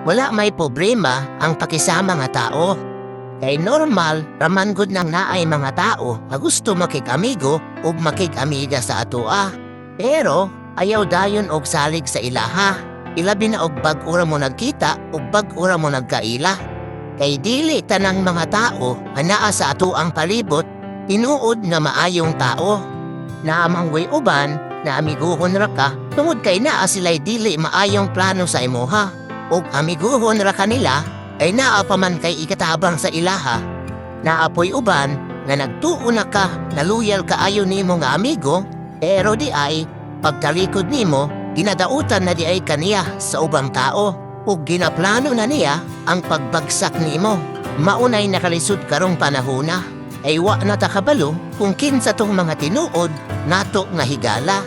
Wala may problema ang pakisama nga tao. Kay normal, raman gud nang naay mga tao nga gusto makig-amigo ug makig-amiga sa atoa. Pero ayaw dayon og salig sa ilaha. Ilabi na og bag-o ra mo nagkita ug bag-o ra mo nagkaila. Kay dili tanang mga tao nga naa sa atoang palibot tinuod nga maayong tao. Naa man goy uban na amiguhon ra ka tungod kay naa sila'y dili maayong plano sa imuha. Ug amiguhon ra kanila ay naa pa man kay ikatabang sa ilaha. Naa poy uban nga nagtuo na ka na loyal kaayo nimo nga amigo, pero diay pagtalikod nimo, ginadautan na diay kaniya sa ubang tao ug ginaplano na niya ang pagbagsak nimo. Maunay nakalisod karong panahona ay wa na ta kabalo kung kinsa tong mga tinuod nato nga higala.